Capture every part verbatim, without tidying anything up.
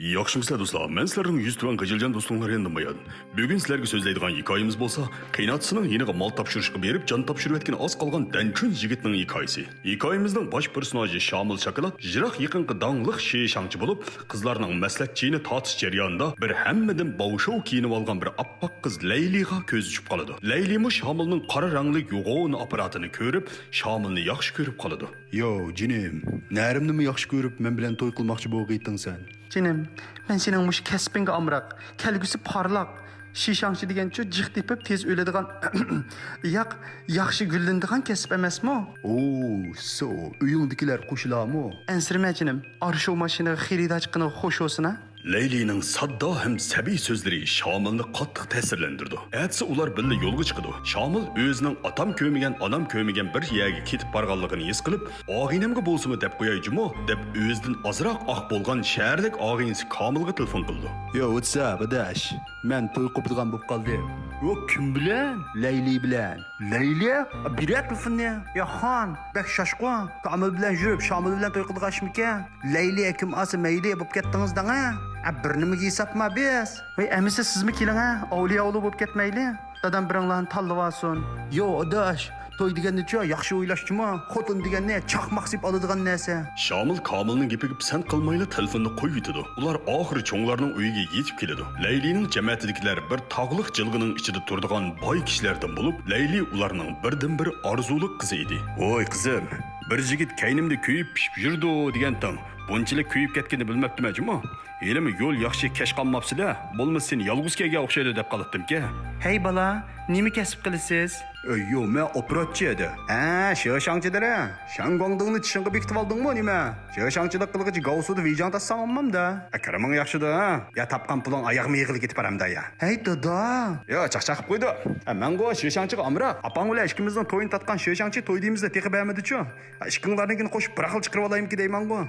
ياخشىمۇسىلەر دوستلار؟ مەن سىلەرنىڭ يۈزتۇۋەن غىجىلجان دوستۇڭلار ياندىن بايان. بۈگۈن سىلەرگە سۆزلەيدىغان ھېكايىمىز بولسا، قېيىنئاتىسىنىڭ يېنىغا مال تاپشۇرۇشقا بېرىپ، جان تاپشۇرۇۋەتكىلى ئاز قالغان دەنچۈن يىگىتنىڭ ھېكايىسى. ھېكايىمىزنىڭ باش پېرسوناژى شامىل شاكىلات يىراق يېقىنقى داڭلىق شىشاڭچى بولۇپ، قىزلارنىڭ مەسلىھەت چېيىنى تارتىش جەريانىدا بىر ھەممىدىن باۋشاۋ كىيىنىۋالغان بىر ئاپئاق قىز لەيلىغا كۆزى چۈشۈپ قالىدۇ. لەيلىمۇ شامىلنىڭ قارا رەڭلىك يوغان ئاپپاراتىنى كۆرۈپ، شامىلنى ياخشى كۆرۈپ قالىدۇ. ياۋ، جېنىم، نەرىمنىمۇ ياخشى كۆرۈپ، مەن بىلەن توي قىلماقچى بولغىيتتىڭ سەن؟ جېنىم، مەن سېنىڭ مۇشۇ كەسپىڭگە ئامراق. كەلگۈسى پارلاق. شىشاڭچى دېگەنچۇ جىق تېپىپ تېز ئۆلىدىغان، ياق، ياخشى گۈللىنىدىغان كەسىپ ئەمەسمۇ؟ ئو، سو، ئۆيۈڭدىكىلەر قوشۇلامۇ؟ ئەنسىرىمە جېنىم، ئارشاۋ ماشىنىغا خېرىدار چىققىنىغا خوش بولسۇن ھە. لەيلىنىڭ ساددا ھەم سەبىي سۆزلىرى شامىلنى قاتتىق تەسىرلەندۈرىدۇ. ئەتىسى ئۇلار بىللە يولغا چىقىدۇ. شامىل ئۆزىنىڭ ئاتام كۆرمىگەن، ئانام كۆرمىگەن بىر يەرگە كېتىپ بارغانلىقىنى ھېس قىلىپ، ئاغىنەمگە بولسىمۇ دەپ قوياي جۇمۇ، دەپ ئۆزىدىن ئازراق ئاق بولغان شەھەرلىك ئاغىنىسى كامىلغا تېلېفون قىلىدۇ. يو، ۋاتساپ، ئاداش، مەن توي قوپىدىغان بولۇپ قالدىم. يو، كىم بىلەن؟ لەيلى بىلەن. لەيلى؟ بېرە تېلېفوننى. يا خان، بەك شاشقۇن. كامىل بىلەن يۈرۈپ، شامىل بىلەن توي قىلىدىغان ئىشمىكەن؟ لەيلى كىم ئالسا مەيلى بولۇپ كەتتىڭىز دەڭە. ئە، بىر نېمىگە ھېسابما بىز. ۋەي، ئەمىسە سىزمۇ كېلىڭە، ئەۋلىيا ئوغلى بولۇپ كەتمەيلى. دادام بىرىڭلارنى تاللىۋالسۇن. يو، ئاداش، توي دېگەننىچۇ ياخشى ئويلاشچىمۇ؟ خوتۇن دېگەننى چاقماق سېلىپ ئالىدىغان نەرسە. شامىل كامىلنىڭ گېپىگە پىسەنت قىلمايلا تېلېفوننى قويۇۋېتىدۇ. ئۇلار ئاخىرى چوڭلارنىڭ ئۆيىگە يېتىپ كېلىدۇ. لەيلىنىڭ جەمەتىدىكىلەر بىر تاغلىق جىلغىنىڭ ئىچىدە تۇرىدىغان باي كىشىلەردىن بولۇپ، لەيلى ئۇلارنىڭ بىردىنبىر ئارزۇلۇق قىزى ئىدى. ۋوي قىزىم، بىر يىگىت كەينىمدە كۆيۈپ پىشىپ يۈرىدۇ دېگەنتىڭ، بۇنچىلىك كۆيۈپ كەتكىنىنى بىلمەپتىمەن جۇمۇ. ھېلىمۇ يول ياخشى كەچ قالماپسىلە، بولمىسا سېنى يالغۇز كەلگەن ئوخشايدۇ دەپ قالاتتىمكەن. ھەي بالا، نېمە كەسىپ قىلىسىز؟ ئۆي، يو، مەن ئوپېراتچى ئىدى. ھە، شېشاڭچى دېرە. شاڭگۇاڭدىڭنى چىشىڭغا بېكىتىۋالدىڭمۇ نېمە؟ شېشاڭچىلىق قىلغىچە گاۋسۇدا ۋىجاڭ تارتساڭ بولمامدا. ئە، كىرىمىڭ ياخشىدا، ھە؟ يا تاپقان پۇلۇڭ ئاياغما يىغىلىپ كېتىپ بارامدا يا. ھەي دادا. يا، چاقچاق قىلىپ قويدۇ. ئە، مەنغۇ شېشاڭچىغا ئامراق. ئاپاڭ بىلەن ئىككىمىزنىڭ تويىنى تارتقان شېشاڭچى توي دېيىمىزدە تېخى بەرمىدىچۇ. ئىككىڭلارنىڭكىنى قوشۇپ بىر خىل چىقىرىۋالايمىكىن دەيمەنغۇ.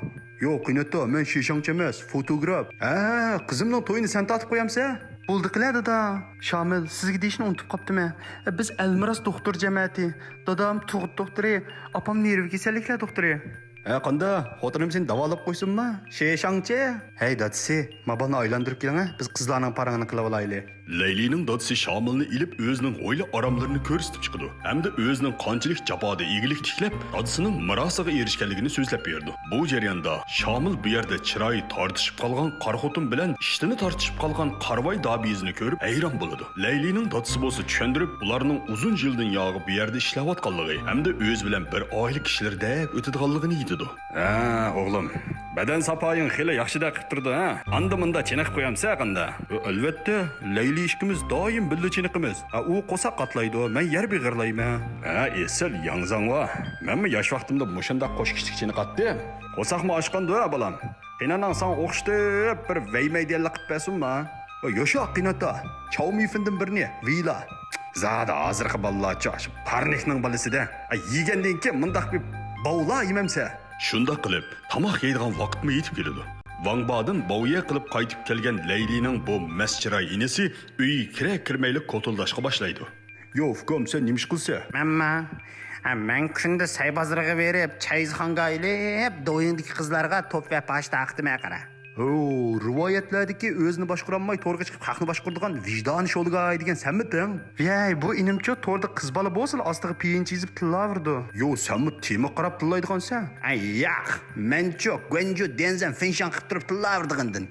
يوق، قېنى ئاتا، مەن شېشاڭچى ئەمەس، فوتوگراف. ھە، قىزىمنىڭ تويىنى سەن تارتىپ قويامسەن؟ بولدى قىلە دادا. شامىل، سىزگە دېيىشنى ئۇنتۇپ قاپتىمەن. بىز ئەلمىراس دوختۇر جەمەتى. دادام تۇغۇت دوختۇرى، ئاپام نېرۋا كېسەللىكلەر دوختۇرى. ھە، قانداق؟ خوتۇنۇم سېنى داۋالاپ قويسۇنما؟ شېشاڭچى؟ ھەي دادىسى، مابالنى ئايلاندۇرۇپ كېلىڭە، بىز قىزلارنىڭ پارىڭىنى قىلىۋالايلى. لەيلىنىڭ دادىسى شامىلنى ئېلىپ ئۆزىنىڭ ھويلا ئاراملىرىنى كۆرسىتىپ چىقىدۇ ھەمدە ئۆزىنىڭ قانچىلىك جاپادا ئىگىلىك تىكلەپ، دادىسىنىڭ مىراسىغا ئېرىشكەنلىكىنى سۆزلەپ بېرىدۇ. بۇ جەرياندا شامىل بۇ يەردە چىرايى تارتىشىپ قالغان قارا خوتۇن بىلەن ئىشتىنى تارتىشىپ قالغان قارىۋاي دابىيىزىنى كۆرۈپ ھەيران بولىدۇ. لەيلىنىڭ دادىسى بولسا چۈشەندۈرۈپ، ئۇلارنىڭ ئۇزۇن يىلدىن ياغى بۇ يەردە ئىشلەۋاتقانلىقى ھەمدە ئۆزى بىلەن بىر ئائىلە كىشىلىرىدەك ئۆتىدىغانلىقىنى ئېيتىدۇ. ھە، ئوغلۇم، بەدەن ساپايىڭ خېلى ياخشىدەك قىپ تۇرىدۇ، ھە؟ ئاندا-مۇندا چېنىقىپ قويامسە قاندا؟ ئەلۋەتتە، لەيلى ئىككىمىز دائىم بىللە چېنىقىمىز. ھە، ئۇ قورساق قاتلايدۇ، مەن يەر بېغىرلايمەن. ھە، ئېسىل ياڭزاڭۋا. مەنمۇ ياش ۋاقتىمدا مۇشۇنداق قوش كىشىلىك چېنىقاتتىم. قورساقمۇ ئاچقاندۇ، ھە، بالام؟ قېنىناڭ ساڭا ئوخشىتىپ بىر ۋەيمەيدىيەنلىك قىپ بەرسۇنما؟ ياشا قېنى ئاتا، چاۋمىفېندىن بىرنى، ۋىلا. زادى ھازىرقى بالىلارچۇ، شۇ پارنىكنىڭ بالىسىدە. ئە، يېگەندىن كېيىن مۇنداق بىر باۋلا يېمەمسە. شۇنداق قىلىپ، تاماق يەيدىغان ۋاقىتمۇ يېتىپ كېلىدۇ. ۋاڭ بادىن باۋيە قىلىپ قايتىپ كەلگەن لەيلىنىڭ بۇ مەست چىراي ئىنىسى ئۆيگە كىرە كىرمەيلا كوتۇلداشقا باشلايدۇ. يو، ئۇكام، سەن نېمە ئىش قىلسە؟ مەنما؟ ھە، مەن كۈندە سەي بازىرىغا بېرىپ، چايزىخانغا ئايلىنىپ، دويۇڭدىكى قىزلارغا توپ ۋە پاش تارقىتىمەن قارا. ھو، رىۋايەتلەردىكى ئۆزىنى باشقۇرالماي تورغا چىقىپ خەقنى باشقۇرىدىغان ۋىجدانى شولىگاي دېگەن سەنمىتىڭ؟ ۋەي، بۇ ئىنىمچۇ توردا قىز بالا بولسىلا ئاستىغا پىيىنچە يېزىپ تىللاۋېرىدۇ. يو، سەنمۇ تېما قاراپ تىللايدىغانسەن؟ ئەي ياق، مەنچۇ گۇەنجۇ دېنزەن فېنشاڭ قىپ تۇرۇپ تىللاۋېرىدىغىنىدىن.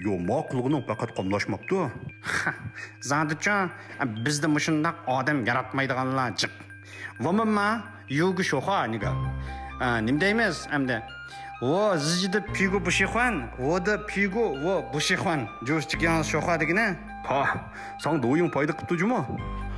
يو، ماقۇلغىنىڭ پەقەت قاملاشماپتۇ. زادىچۇ، بىزدە مۇشۇنداق ئادەم ياراتمايدىغانلار جىق. ۋومېنما يۇگۇ شوخۇا نىگا. ئا، نېمە دەيمىز ئەمدى؟ ۋو زىجىدە پىگۇ بۇشىخۇەن، ۋودا پىگۇ ۋو بۇشىخۇەن. جۇشتىكياڭ شوخۇا دېگىنى. پا، ساڭ دويۇڭ پايدا قىپتۇ جۇمۇ.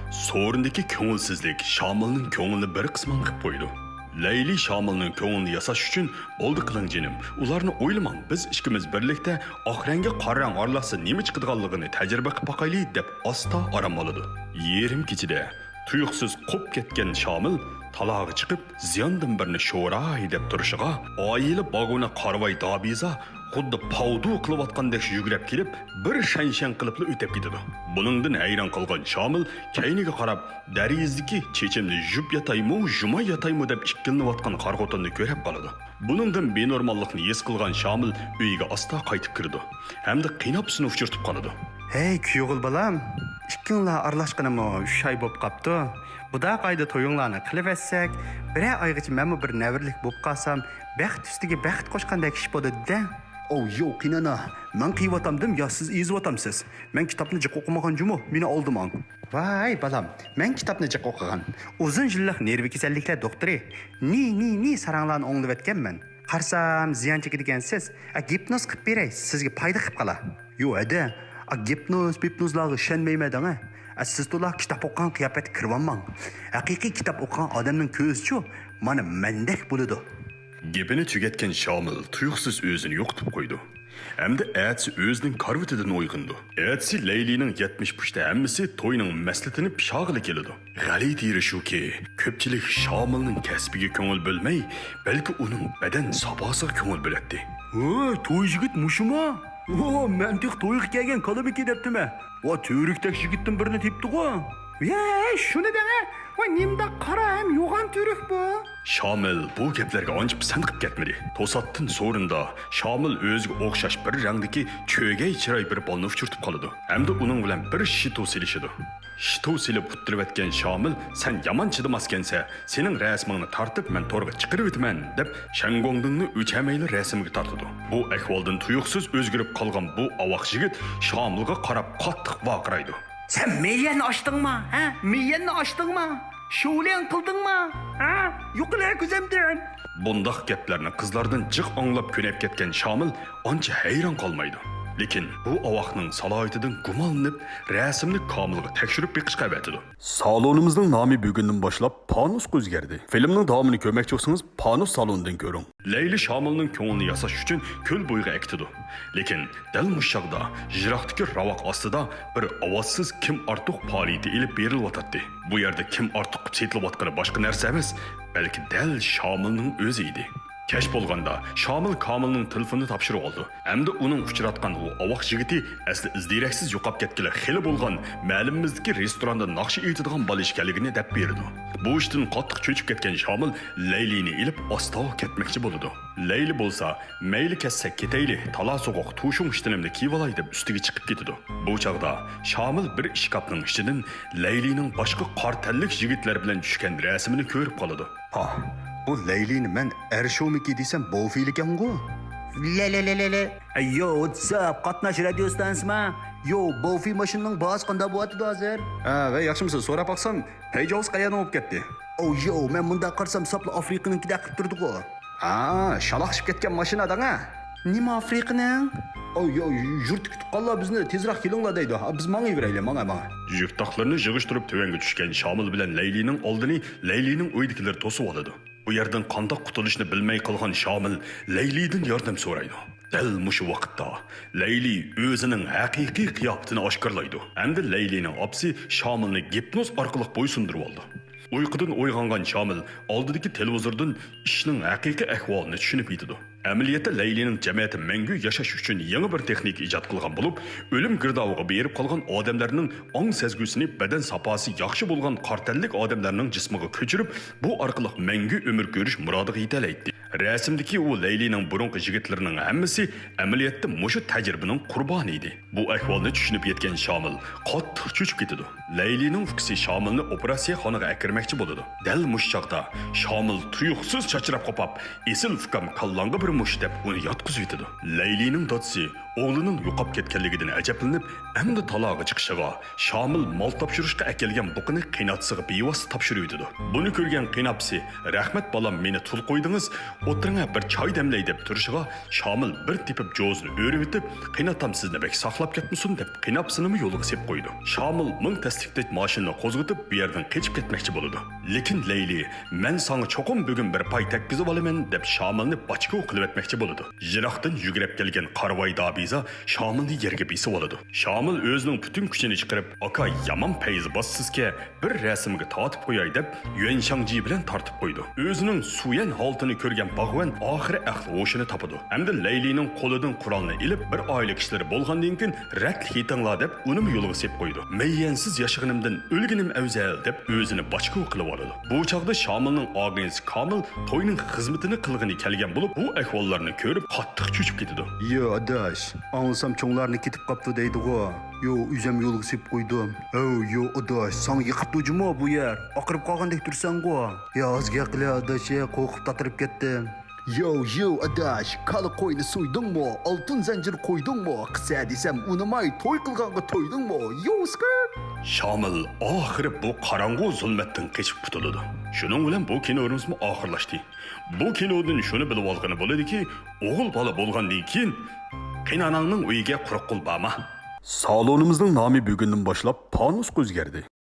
سورۇندىكى كۆڭۈلسىزلىك شامىلنىڭ كۆڭلىنى بىر قىسماڭ قىپ قويىدۇ. لەيلى شامىلنىڭ كۆڭلىنى ياساش ئۈچۈن، بولدى قىلىڭ جېنىم، ئۇلارنى ئويلىماڭ، بىز ئىككىمىز بىرلىكتە ئاق رەڭگە قارا رەڭ ئارىلاشسا نېمە چىقىدىغانلىقىنى تەجرىبە قىلىپ باقايلى، دەپ ئاستا ئارام ئالىدۇ. يېرىم كېچىدە تۇيۇقسىز قوپ كەتكەن شامىل تالاغا چىقىپ، زىياندىن بىرنى شوراي دەپ تۇرۇشىغا، ئائىلە باغۋېنى قارىۋاي دابىزا خۇددى پاۋدۇ قىلىۋاتقاندەك يۈگرەپ كېلىپ، بىر شەڭشەڭ قىلىپلا ئۆتۈپ كېتىدۇ. بۇنىڭدىن ھەيران قالغان شامىل كەينىگە قاراپ، دېرىزىدىكى چېچىمنى يۇيۇپ ياتايمۇ، يۇماي ياتايمۇ دەپ ئىككىلىنىۋاتقان قارا خوتۇننى كۆرۈپ قالىدۇ. بۇنىڭدىن بىنورماللىقنى ھېس قىلغان شامىل ئۆيىگە ئاستا قايتىپ كىرىدۇ ھەمدە قېيىنئاپىسىنى ئۇچرىتىپ قالىدۇ. ھەي، كۈيئوغۇل بالام، ئىككىڭلار ئارىلاشقىنىمۇ ئۈچ ئاي بوپ قاپتۇ. بۇنداق ئايدا تويۇڭلارنى قىلىۋەتسەك، بىرەر ئايغىچە مەنمۇ بىر نەۋرىلىك بوپ قالسام، بەخت ئۈستىگە بەخت قوشقاندەك ئىش بولىدۇ-دە. ئوۋ، يوق، قېيىنئانا، مەن قىيىۋاتامدىم يا سىز ئېزىۋاتامسىز؟ مەن كىتابنى جىق ئوقۇمىغان جۇمۇ، مېنى ئالدىماڭ. ۋاي بالام، مەن كىتابنى جىق ئوقۇغان، ئۇزۇن يىللىق نېرۋا كېسەللىكلەر دوختۇرى نى نى نى ساراڭلارنى ئوڭلىۋەتكەنمەن. قارىسام زىيان چېكىدىكەنسىز. ئە، گىپنوز قىلىپ بېرەي، سىزگە پايدا قىلىپ قالا. يو ھەدە، ئا گىپنوز پىپنوزلارغا ئىشەنمەيمەن دەڭە. ئە، سىز تولا كىتاب ئوقۇغان قىياپەتكە كىرىۋالماڭ. ھەقىقىي كىتاب ئوقۇغان ئادەمنىڭ كۆزىچۇ مانا مەندەك بولىدۇ. گېپىنى تۈگەتكەن شامىل تۇيۇقسىز ئۆزىنى يوقىتىپ قويىدۇ. ھەمدە ئەتىسى ئۆزىنىڭ كارىۋىتىدىن ئويغىنىدۇ. ئەتىسى لەيلىنىڭ يەتمىش پۇشتى ھەممىسى توينىڭ مەسلىتىنى پىشاغىلى كېلىدۇ. غەلىتە يېرى شۇكى، كۆپچىلىك شامىلنىڭ كەسپىگە كۆڭۈل بۆلمەي، بەلكى ئۇنىڭ بەدەن ساپاسىغا كۆڭۈل بۆلەتتى. ۋوي، توي يىگىت مۇشۇما؟ ۋو، مەن تېخى تويغا كەلگەن كالىمىكى دەپتىمەن. ۋا، تۈۋرۈكتەك يىگىتتىن بىرنى تېپىپتىغۇ. ۋەي، شۇنى دەڭە. ۋاي، نېمانداق قارا ھەم يوغان تۈۋرۈك بۇ. شامىل بۇ گەپلەرگە ئانچە پىسەنت قىلىپ كەتمىدى. توساتتىن سورۇندا شامىل ئۆزىگە ئوخشاش بىر رەڭدىكى چۆگەي چىراي بىر بالىنى ئۇچرىتىپ قالىدۇ ھەمدە ئۇنىڭ بىلەن بىر شىتۇ سېلىشىدۇ. شىتۇ سېلىپ ئۇتتۇرۇۋەتكەن شامىل، سەن يامان چىدىماسكەنسە، سېنىڭ رەسىمىڭنى تارتىپ مەن تورغا چىقىرىۋېتىمەن، دەپ شەنگوڭدىڭنى ئۆچەمەيلا رەسىمگە تارتىدۇ. بۇ ئەھۋالدىن تۇيۇقسىز ئۆزگىرىپ قالغان بۇ ئاۋاق يىگىت شامىلغا قاراپ قاتتىق ۋارقىرايدۇ. سەن مېيەننى ئاچتىڭما؟ ھە؟ مېيەننى ئاچتىڭما؟ شوليەن قىلدىڭما؟ ھە؟ يوقىلە كۆزۈمدىن! بۇنداق گەپلەرنى قىزلاردىن جىق ئاڭلاپ كۆنۈپ كەتكەن شامىل ئانچە ھەيران قالمايدۇ. لېكىن بۇ ئاۋاقنىڭ سالاھىيىتىدىن گۇمانلىنىپ، رەسىمنى كامىلغا تەكشۈرۈپ بېقىشقا ئەۋەتىدۇ. سالونىمىزنىڭ نامى بۈگۈندىن باشلاپ پانۇسقا ئۆزگەردى. فىلىمنىڭ داۋامىنى كۆرمەكچى بولسىڭىز، پانۇس سالونىدىن كۆرۈڭ. لەيلى شامىلنىڭ كۆڭلىنى ياساش ئۈچۈن كۆل بويىغا ئەكېتىدۇ. لېكىن دەل مۇشۇ چاغدا يىراقتىكى راۋاق ئاستىدا بىر ئاۋازسىز كىم ئارتۇق پائالىيىتى ئېلىپ بېرىلىۋاتاتتى. بۇ يەردە كىم ئارتۇق سېتىلىۋاتقىنى باشقا نەرسە ئەمەس، بەلكى دەل شامىلنىڭ ئۆزى ئىدى. كەچ بولغاندا شامىل كامىلنىڭ تېلېفونىنى تاپشۇرۇۋالىدۇ ھەمدە ئۇنىڭ ئۇچراتقان ئۇ ئاۋاق يىگىتى ئەسلى ئىز-دېرەكسىز يوقاپ كەتكىلى خېلى بولغان مەھەللىمىزدىكى رېستوراندا ناخشا ئېيتىدىغان بالا ئىكەنلىكىنى دەپ بېرىدۇ. بۇ ئىشتىن قاتتىق چۆچۈپ كەتكەن شامىل لەيلىنى ئېلىپ ئاستا كەتمەكچى بولىدۇ. لەيلى بولسا، مەيلى كەتسەك كېتەيلى، تالا سوغۇق تۇشۇڭ ئىشتىنىمنى كىيىۋالاي دەپ ئۈستىگە چىقىپ كېتىدۇ. بۇ چاغدا شامىل بىر ئىشكاپنىڭ ئىچىدىن لەيلىنىڭ باشقا قارا تەنلىك يىگىتلەر بىلەن چۈشكەن رەسىمىنى كۆرۈپ قالىدۇ. ھا، بۇ لەيلىنى مەن ئەرشۇمىكى دېسەم بوفىلىكەنغۇ؟ لەلەلەلەلە. ئەي، يو، ۋاتساپ، قاتناش رادىيو ئىستانسىما؟ يو، بوفى ماشىنىنىڭ باھاسى قانداق بولۇۋاتىدۇ ھازىر؟ ھە، ۋەي، ياخشىمۇسىز؟ سوراپ باقسام، پەيجاۋۇز قەيەردىن بولۇپ كەتتى؟ ئو، يو، مەن مۇنداق قارىسام، ساپلا ئافرىقىنىڭكىدەك قىلىپ تۇرىدىغۇ. ھا، شالاقشىپ كەتكەن ماشىنا دەڭە. نېمە ئافرىقىنىڭ؟ ئو، يو، يۇرتتىكى تۇغقانلار بىزنى تېزراق كېلىڭلار دەيدۇ. ھا، بىز ماڭىۋېرەيلى، ماڭا، ماڭا. يۈك تاقلىرىنى يىغىشتۇرۇپ تۆۋەنگە چۈشكەن شامىل بىلەن لەيلىنىڭ ئالدىنى لەيلىنىڭ ئۆيىدىكىلىرى توسۇۋالىدۇ. بۇ يەردىن قانداق قۇتۇلۇشنى بىلمەي قالغان شامىل لەيلىدىن ياردەم سورايدۇ. دەل مۇشۇ ۋاقىتتا لەيلى ئۆزىنىڭ ھەقىقىي قىياپىتىنى ئاشكارىلايدۇ ھەمدە لەيلىنىڭ ئاپىسى شامىلنى گىپنوز ئارقىلىق بويسۇندۇرۇۋالىدۇ. ئۇيقۇدىن ئويغانغان شامىل ئالدىدىكى تېلېۋىزوردىن ئىشنىڭ ھەقىقىي ئەھۋالىنى چۈشىنىپ يېتىدۇ. ئەمەلىيەتتە لەيلىنىڭ جەمەتى مەڭگۈ ياشاش ئۈچۈن يېڭى بىر تېخنىكا ئىجاد قىلغان بولۇپ، ئۆلۈم گىردابىغا بېرىپ قالغان ئادەملەرنىڭ ئاڭ سەزگۈسىنى بەدەن ساپاسى ياخشى بولغان قارا تەنلىك ئادەملەرنىڭ جىسمىغا كۆچۈرۈپ، بۇ ئارقىلىق مەڭگۈ ئۆمۈر كۆرۈش مۇرادىغا يېتەلەيتتى. رەسىمدىكى ئۇ لەيلىنىڭ بۇرۇنقى يىگىتلىرىنىڭ ھەممىسى ئەمەلىيەتتە مۇشۇ تەجرىبىنىڭ قۇربانى ئىدى. بۇ ئەھۋالنى چۈشىنىپ يەتكەن شامىل قاتتىق چۆچۈپ كېتىدۇ. لەيلىنىڭ ئۇكىسى شامىلنى ئوپېراتسىيەخانىغا ئەكىرمەكچى بولىدۇ. دەل مۇشۇ چاغدا شامىل تۇيۇقسىز چاچراپ قوپاپ، ئېسىل ئۇكام كاللاڭغا بىر مۇش دەپ ئۇنى ياتقۇزۇۋېتىدۇ. لەيلىنىڭ دادىسى ئوغلىنىڭ يوقاپ كەتكەنلىكىدىن ئەجەبلىنىپ، ئەمدى تالاغا چىقىشىغا شامىل مال تاپشۇرۇشقا ئەكەلگەن بۇقىنى قېيىنئاتىسىغا بىۋاسىتە تاپشۇرۇۋېتىدۇ. بۇنى كۆرگەن قېيىنئاپىسى، رەھمەت بالام، مېنى تۇل قويدىڭىز، ئولتۇرۇڭە بىر چاي دەملەي دەپ تۇرۇشىغا، شامىل بىر تېپىپ جوزىنى ئۆرۈۋېتىپ، قېيىنئاتام سىزنى بەك ساقلاپ كەتمىسۇن دەپ قېيىنئاپىسىنىمۇ يولغا سېلىپ قويىدۇ. شامىل مىڭ تەسلىكتەك ماشىنىنى قوزغىتىپ بۇ يەردىن قېچىپ كەتمەكچى بولىدۇ. لېكىن لەيلى، مەن ساڭا چوقۇم بۈگۈن بىر پاي تەگكۈزۈۋالىمەن دەپ شامىلنى باچكو قىلىۋەتكەن ئۆتمەكچى بولىدۇ. يىراقتىن يۈگۈرۈپ كەلگەن قارىۋاي دابىزا شامىلنى يەرگە بېسىۋالىدۇ. شامىل ئۆزىنىڭ پۈتۈن كۈچىنى چىقىرىپ، «ئاكا، يامان پەيزى باسسىزكەن، بىر رەسىمگە تارتىپ قوياي» دەپ، يۈەن شاڭجى بىلەن تارتىپ قويىدۇ. ئۆزىنىڭ سۇيەن ھالىتىنى كۆرگەن باغۋەن ئاخىرى ئەقلى ھوشىنى تاپىدۇ ھەمدە لەيلىنىڭ قولىدىن قورالنى ئېلىپ، بىر ئائىلە كىشىلىرى بولغاندىن كېيىن، «رەتلىك كېتىڭلار» دەپ، ئۇنىمۇ يولغا سېلىپ قويىدۇ. «مەيەنسىز ياشىغىنىمدىن ئۆلگىنىم ئەۋزەل» دەپ، ئۆزىنى باچكا قىلىۋالىدۇ. بۇ چاغدا شامىلنىڭ ئاغىنىسى كامىل توينىڭ خىزمىتىنى قىلغىلى كەلگەن بولۇپ، بۇ ئەھۋاللارنى كۆرۈپ، قاتتىق چۆچۈپ كېتىدۇ. يا ئاداش، ئاڭلىسام چوڭلارنى كېتىپ قاپتۇ دەيدىغۇ. يو، ئۆزۈم يولغا سېلىپ قويدۇم. ھەۋ، يو ئاداش، ساڭا يېقىپتۇ جۇمۇ بۇ يەر. ئاقىرىپ قالغاندەك تۇرساڭغۇ. يا ئاز گەپ قىلە ئاداش، قورقۇپ تاتىرىپ كەتتىم. يو، يو ئاداش، كالا قوينى سويدۇڭمۇ؟ ئالتۇن زەنجىر قويدۇڭمۇ؟ قىسە دېسەم ئۇنىماي، توي قىلغانغا تويدۇڭمۇ؟ يو سكىرت. شامىل ئاخىرى بۇ قاراڭغۇ زۇلمەتتىن قېچىپ قۇتۇلىدۇ. شۇنىڭ بىلەن بۇ كىنورىمىزمۇ ئاخىرلاشتى. بۇ كىنودىن شۇنى بىلىۋالغىلى بولىدۇكى، ئوغۇل بالا بولغاندىن كېيىن قېيناناڭنىڭ ئۆيىگە قۇرۇق قول بارما. سالونىمىزنىڭ نامى بۈگۈندىن باشلاپ پانۇسقا ئۆزگەردى.